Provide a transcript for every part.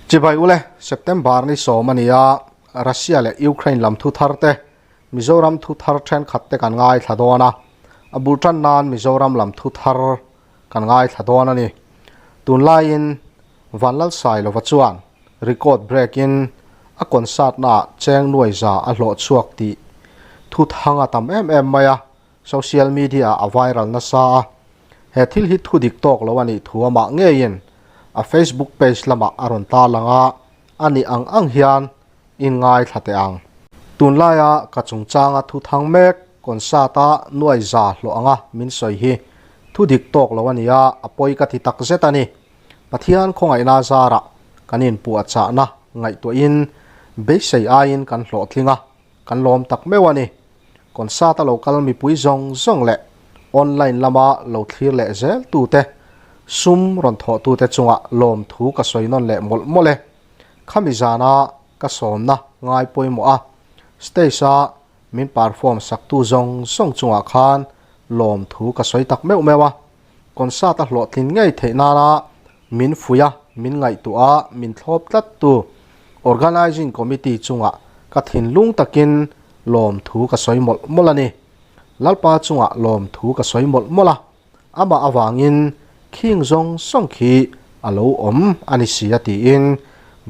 Chibai ule, September ni sawm a ni a, Russia leh Ukraine lam thu thar te, Mizoram thu thar thenkhat te kan ngaithla dawn a, a bul tan nan Mizoram lam thu thar kan ngaithla dawn a ni. Tunlaiin Vanlalsailova chuan record break in a concert naah cheng nuai za a hlawh chhuak tih thu thang a tam em em mai a, social media ah a viral nasa a. He thil hi thu dik tawk lo a nih thu amah ngeiin a Facebook page lamah a rawn tarlang a, a nih ang ang hian in ngaithla teh ang. Tunlaia ka chungchanga thu thang mek concert a nuai za hlawh anga min sawi hi thu dik tawk lo a ni a, a pawi ka ti tak zet a ni. Pathian khawngaihna zarah kan inpuahchahna ngaihtuahin beisei aiin kan hlawhtling a, kan lawm tak meuh a ni. Concert a lo kal mipui zawng zawng leh online lama lo thlir leh zel tute, sum rawn thawhtute chungah lawmthu ka sawi nawn leh mawlh mawlh e. Khami zana ka sawmna ngai pawimawh a, stage a min perform saktu zawng zawng chungah khan lawmthu ka sawi tak meuh meuh a. Concert a hlawhtlin ngei theih nana min fuih a, min ngaihtuah a, min thlawp tlat tu Organizing Committee chungah ka thinlung takin lawmthu ka sawi mawlh mawlh a ni. Lalpa chungah lawmthu ka sawi mawlh mawlh a, amah avangin khing zawng zawng khi a lo awm a ni si a tiin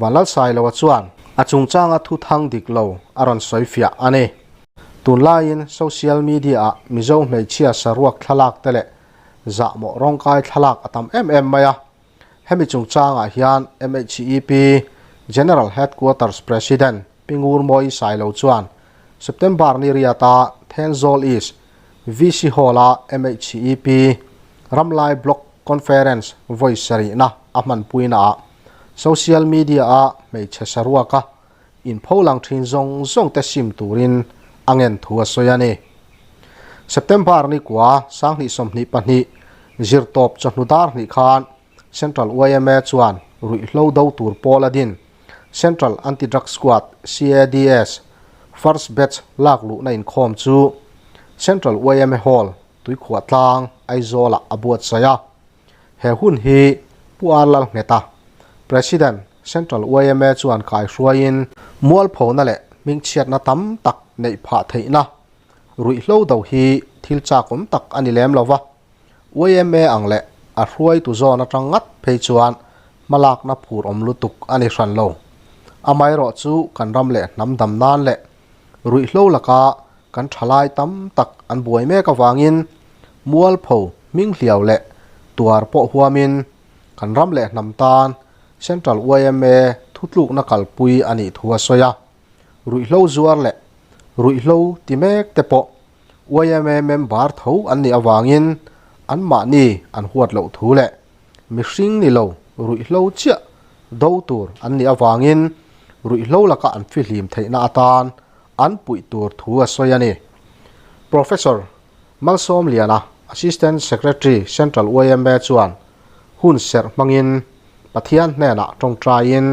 Vanlalsailoa chuan a chungchanga thuthang dik lo a rawn sawi fiah a ni. Tunlaiin social media-ah Mizo hmeichhia saruak thlalak te leh zahmawh rawngkai thlalak a tam em em mai a. Hemi chungchangah hian MHEP General Headquarters President Pi Ngurmawi Sailo chuan September ni riata Thenzawl East VC Hall-a MHEP Ramlai Block Conference vawi sarihna a hmanpuinaah social media-a hmeichhe saruaka inpho lang thin zawng zawng te sim turin a ngen thu a sawi a ni. September ni kua sanghnih 22 zirtawp chawhnu dar hnih khan Central yma chuan ruihhlo do tur pawl a din Central Anti-Drug Squad, CADS, First Batch lak luhna inkhawm chu Central yma Hall, Tuikhuah tlang, Aizawlah a buatsaih a. He hun hi Pu Ar Lalngheta, President, Central yma chuan kaihruaiin mualphona leh hmingchhiatna tam tak neih phah theihna ruihhlo do hi thil chakawm tak a ni lem lo va, yma ang leh a hruaitu zawn atang ngat phei chuan hmalakna phur awm lutuk a ni hran lo. Amaherawh chu kan ram leh hnam dam nan leh ruihhlo laka kan thalai tam tak an buai mek avangin mualpho hminghliau leh tuar pawh huamin kan ram leh hnam tan Central yma thutlukna kalpui a nih thu a sawi a. Ruihhlo zuar leh ruihhlo ti mek te pawh yma member tho an nih avangin anmahni an huat loh thu leh mihring ni lo ruihhlo chiah do tur an nih avangin ruihhlo laka an fihlim theihna atan an puih tur thu a sawi a ni. Professor Malsawmliana, Assistant Secretary, Central yma chuan hun serh hmangin Pathian hnenah tawngtaiin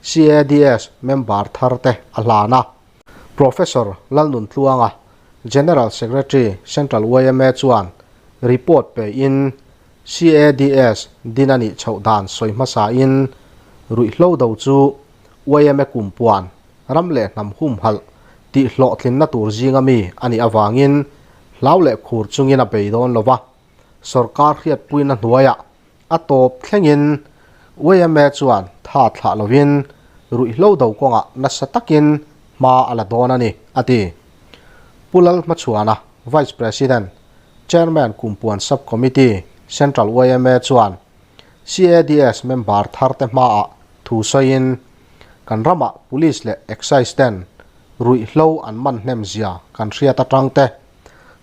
CADS member thar te a hlan a. Professor Lalnuntluanga, General Secretary, Central yma chuan report pein CADS din a nih chhoh dan sawi hmasain ruihhlo do chu yma kumpuan ram leh hnam humhalh tih hlawhtlinna tur zinga mi a nih avangin hlau leh khur chungin a bei dawn lo va, sawrkar hriatpuina hnuaiah a tawp thlengin yma chuan tha thlah lovin ruihhlo do kawngah nasa takin hma a la dawn a ni, a ti. Pu Lalhmachhuana, Vice President, Chairman Kumpuan Sub-Committee, Central yma chuan CADS member tharte hmaah thu sawiin, Kan ramah Police leh Excise ten ruihhlo an man hnem zia kan hriat atang te,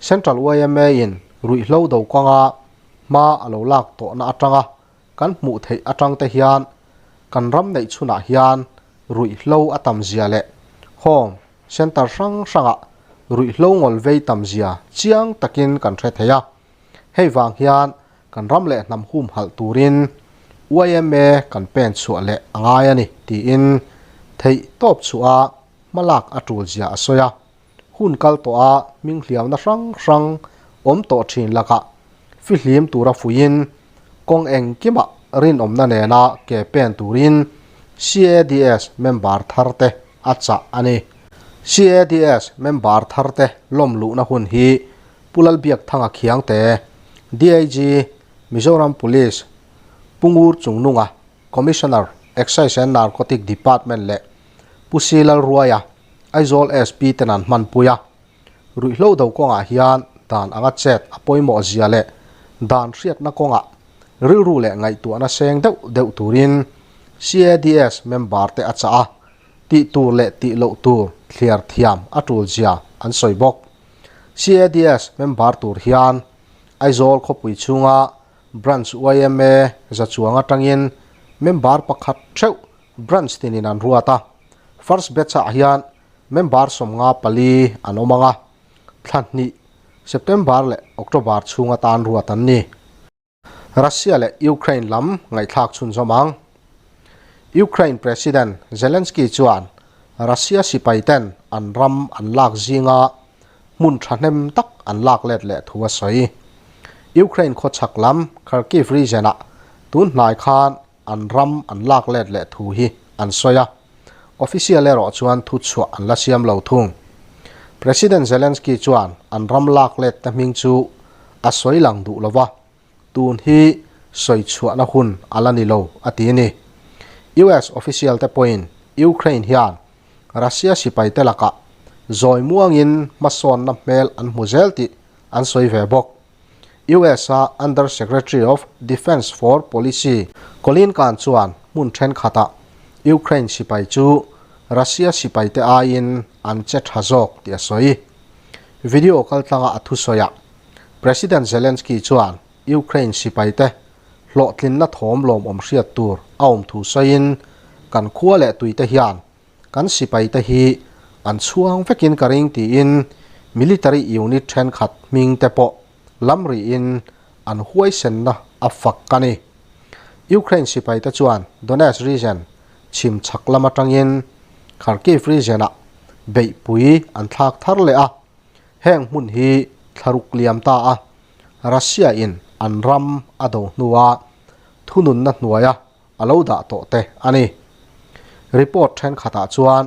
Central yma in ruihhlo do kawnga hma a lo lak tawhna atanga kan hmuh theih atang te hian kan ram neih chhunah hian ruihhlo a tam zia leh Home Centre hrang hrangah ruihhlo ngawl vei tam zia chiang takin kan hre thei a. Hei vang hian kan ram leh hnam humhalh turin yma kan pen chhuah leh a ngai a ni tiin theih tawp chhuah a hmalak a tul zia a sawi a. Hun kal tawh a hminghliauna hrang hrang awm tawh thin lakah fihlim tura fuiin kawng engkimah rinawmna nena ke pen turin CADS member tharte a chah a ni. CADS member tharte lawm luhna hun hi Pu Lalbiakthanga Khiangte, DIG, Mizoram Police, Pu Ngur Chungnunga, Commissioner, Excise and Narcotic Department leh Pu Si Lalruaia, Aizawl SP ten an hmanpui a. Ruihhlo do kawngah hian dan anga chet a pawimawh zia leh dan hriatna kawngah rilru leh ngaihtuahna seng deuh deuh turin CADS member te a chah a, tih tur leh tih loh tur thliar thiam a tul zia an sawi bawk. CADS member tur hian Aizawl khawpui chhunga Branch yma za chuang atangin member pakhat theuh branch tinin an ruat a, first batch-ah hian Member 54 an awm ang a, thla hnih, September leh October chhung atan ruat an ni. Russia leh Ukraine lam ngaihthlak chhunzawm ang. Ukraine President Zelensky chuan Russia sipai ten an ram an lak zinga hmun thahnem tak an lak let leh thu a sawi. Ukraine khawchhak lam Kharkiv region-ah tun hnai khan an ram an lak let leh thu hi an sawi a, official erawh chuan thu chhuah an la siam lo thung. President Zelensky chuan an ram lak let te hming chu a sawi lang duh lo va, tun hi sawi chhuahna hun a la ni lo a ti a ni. US official te pawhin Ukraine hian Russia sipai te lakah zawi muangin hmasawnna hmel an hmu zel tih an sawi ve bawk. US a Under Secretary of Defence for Policy Colin Kahl chuan hmun thenkhatah Ukraine sipai chu Russia sipaite aiin an che tha zawk tih a sawi. Video kaltlanga a thusawiah President Zelensky chuan Ukraine sipaite hlawhtlinna thawm lawmawm hriat tur a awm thu sawiin kan khua leh tuite hian Kan sipaite hi an chhuang vekin ka ring tiin military unit thenkhat hming te pawh lam rihin an huaisenna a fak a ni. Ukraine sipaite chuan Donetsk region chhim chhak lam atangin Kharkiv region-ah beihpui an thlak thar leh a, heng hmun hi thlaruk liam ta a, Russia-in an ram a do hnua thununna hnuaia a lo dah tawh te a ni. Report thenkhatah chuan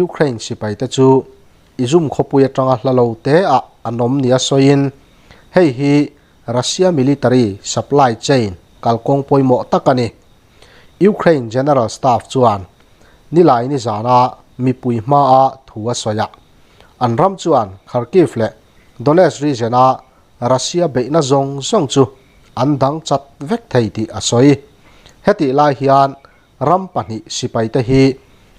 Ukraine sipaite chu Izum khawpui atanga hla lo te ah an awm nia sawiin hei hi Russia military supply chain kalkawng pawimawh tak a ni. Ukraine General Staff chuan nilai nizana mipui hmaa thu a sawi a, an ram chuan Kharkiv leh Donetsk region-a Russia beihna zawng zawng chu an dang chat vek thei tih a sawi. Hetih lai hian ram pahnih sipaite hi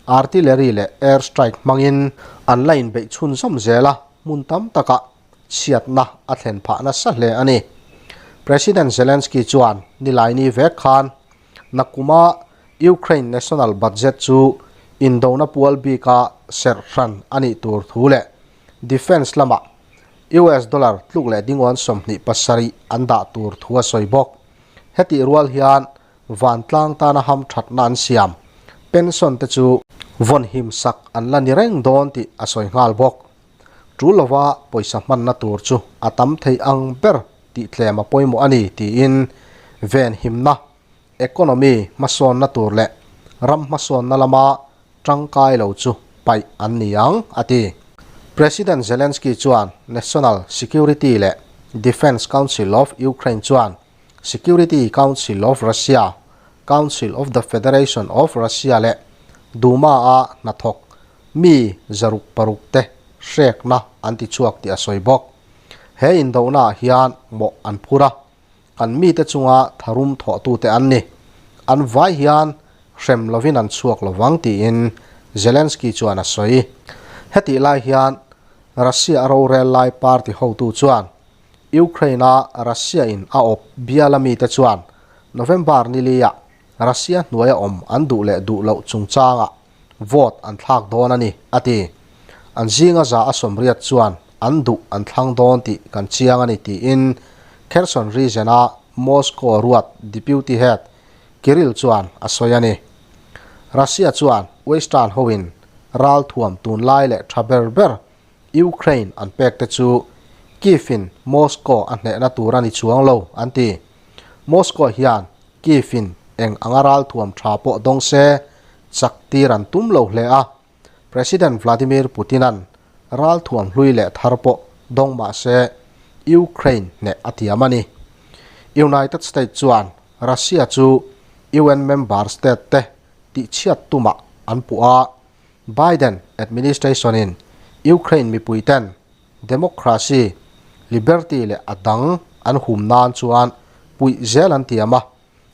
artillery leh air strike hmangin an la inbeih chhunzawm zel a, hmun tam takah chhiatna a thlen phah nasa hle a ni. President Zelensky chuan Nilaini vek khan nakuma Ukraine national budget chu indona pual bika serh hran a nih tur thu leh defence lamah US dollar tluk leh dingawn 27 an dah tur thu a sawi bawk. Hetih rual hian vantlang tana ham thatna an siam pension te chu vawn him sak an la ni reng dawn tih a sawi nghal bawk. Tul lova pawisa hmanna tur chu a tam thei ang ber tih tlem a pawimawh a ni tiin ven himna, economy hmasawnna tur leh ram hmasawnna lama tangkai lo chu paih an ni ang, a ti. President Zelensky chuan National Security leh Defence Council of Ukraine chuan Security Council of Russia, Council of the Federation of Russia leh Duma-a hnathawk mi 600 te hrekna an ti chhuak tih a sawi bawk. He indohnaah hian mawh an phur a. Kan mite chunga tharum thawhtute an ni. An vai hian hrem lovin an chhuak lovang tiin Zelensky chuan a sawi. Hetih lai hian Russia a rorel lai party hotu chuan Ukraine-a Russia-in a awp biala mite chuan November niliah Russia hnuaia awm an duh leh duh loh chungchangah vote an thlak dawn a ni, a ti. An zinga 180 chuan an duh an thlang dawn tih kan chiang a ni tiin Kherson region-a Moscow ruat deputy head Kirill chuan a sawi a ni. Russia chuan Western hoin ralthuam tunlai leh tha ber ber Ukraine an pek te chu Kyiv-in Moscow a hnehna tur a ni chuang lo an ti. Moscow hian Kyiv-in eng anga ralthuam tha pawh dawng se. chak tir an tum lo hle a, President Vladimir Putin-a'n ralthuam hlui leh thar pawh dawng mah se Ukraine hneh a tiam a ni. United States chuan Russia chu UN member state te tihchhiat tumah an puh a, Biden administration-in Ukraine mipuiten democracy, liberty leh a dang an hum nan chuan puih zel an tiam a,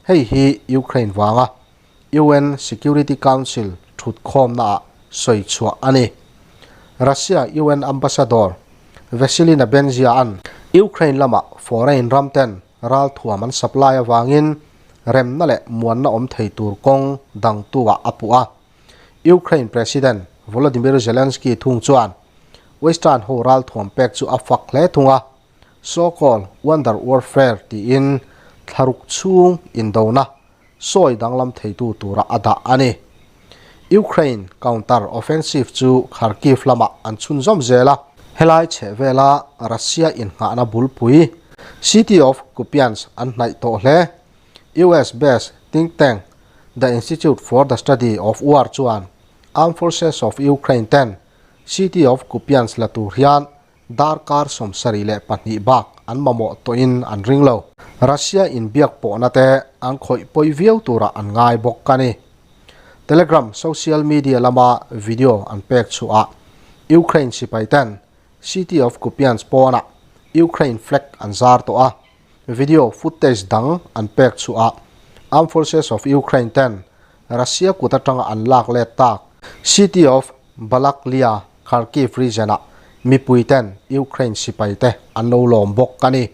hei hi Ukraine vanga UN Security Council thutkhawmnaah sawi chhuah a ni. Russia UN Ambassador Vasily Nebenzia-a'n Ukraine lama foreign ramten ralthuam an supply avangin remna leh muanna awm thei tur kawng dangtu-ah a puh a. Ukraine President Volodymyr Zelensky thung chuan Western ho ralthuam pek chu a fak hle thung a, so-called wonder warfare tiin thlaruk chhung indona sawi danglam theitu tura a dah a ni. Ukraine counter offensive chu Kharkiv lamah an chhunzawm zel a, helai chhehvela Russia innghahna bulpui City of Kupiansk an hnaih tawh hle. US based think tank The Institute for the Study of War chuan Armed Forces of Ukraine ten City of Kupiansk la tur hian darkar 72 bak an mamawh tawhin an ring lo. Russia inbiak pawhna te an khawih pawi viau turah an ngai bawk a ni. Telegram social media lama video an pek chhuah Ukraine sipai ten City of Kupiansk pawnah Ukraine flag an zar tawh a, Video footage dang an pek chhuah Armed Forces of Ukraine ten Russia kut atanga an lak let tak City of Balakliya, Kharkiv region-ah mipui ten Ukraine sipai te an lo lawm bawk a ni.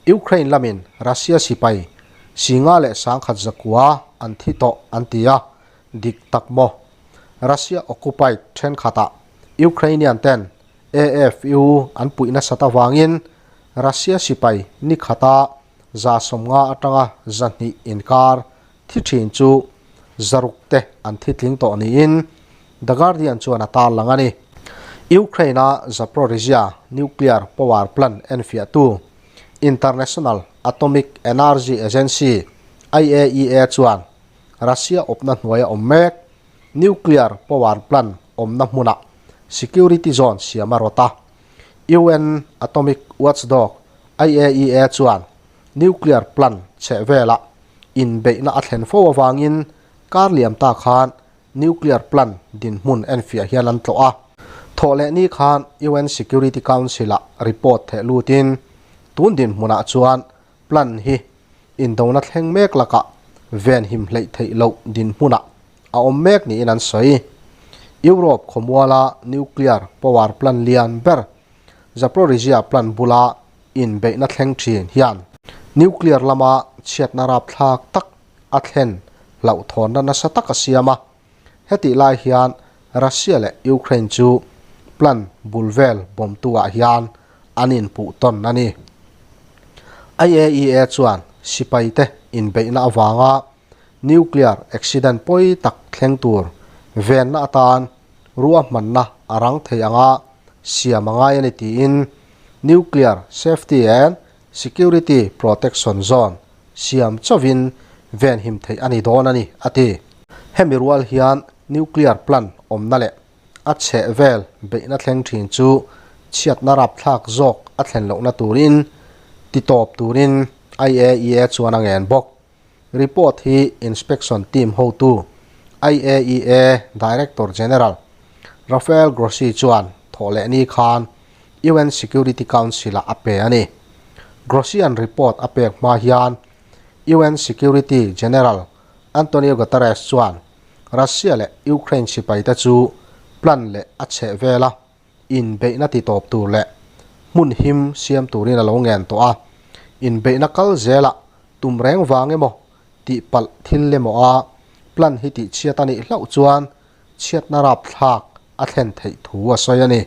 Ukraine lamin Russia sipai 51,900 an thi tawh an ti a, dik tak maw? Russia occupied thenkhatah Ukrainian ten AFU an puih nasat avangin Russia sipai ni khata 150 atanga 200 inkar thi thin chu zaruk te an thi tling tawh niin The Guardian chuan a tarlang a ni. Ukraine-a Zaporizhzhia nuclear power plant enfiahtu International Atomic Energy Agency, IAEA, chuan Russia awpna hnuaia awm mek nuclear power plant awmna hmunah security zone siam a rawt a. UN Atomic Watchdog IAEA chuan nuclear plant chheh velah inbeihna a thlen fo avangin kar liam ta khan nuclear plant dinhmun enfiah hian an tlawh a. Thawhlehni khan UN Security Council-ah report theh lutin tun dinhmunah chuan plant hi indona thleng mek lakah ven him hleih theih loh dinhmunah a awm mek niin an sawi. Europe khawmuala nuclear power plant lian ber Zaporizhzhia plant bula inbeihna thleng thin hian nuclear lama chhiatna rapthlak tak a thlen hlauhthawnna nasa tak a siam a. Hetih lai hian Russia leh Ukraine chu plant bul vel bawmtu-ah hian an inpuh tawn a ni. IAEA chuan sipaite inbeihna avanga nuclear accident pawi tak thleng tur venna atan ruahmanna a rang thei anga siam a ngai a ni tiin Nuclear Safety and Security Protection Zone siam chauhin venhim theih a ni dawn a ni, a ti. Hemi rual hian nuclear plant awmna leh a chheh vel beihna thleng thin chu chhiatna rapthlak zawk a thlen lohna turin titawp turin IAEA chuan a ngen bawk. Report hi inspection team hotu IAEA Director General Rafael Grossi chuan thawhlehni khan UN Security Council-ah a pe a ni. Grossi-a'n report a pek hma hian UN Security General Antonio Guterres chuan Russia leh Ukraine sipaite chu plan leh a chheh vela inbeihna titawp tur leh hmun him siam turin a lo ngen tawh a. Inbeihna kal zelah tum reng vang emaw tih palh thil emaw a plan hi tihchhiat a nih hlauh chuan chhiatna rapthlak a thlen theih thu a sawi a ni.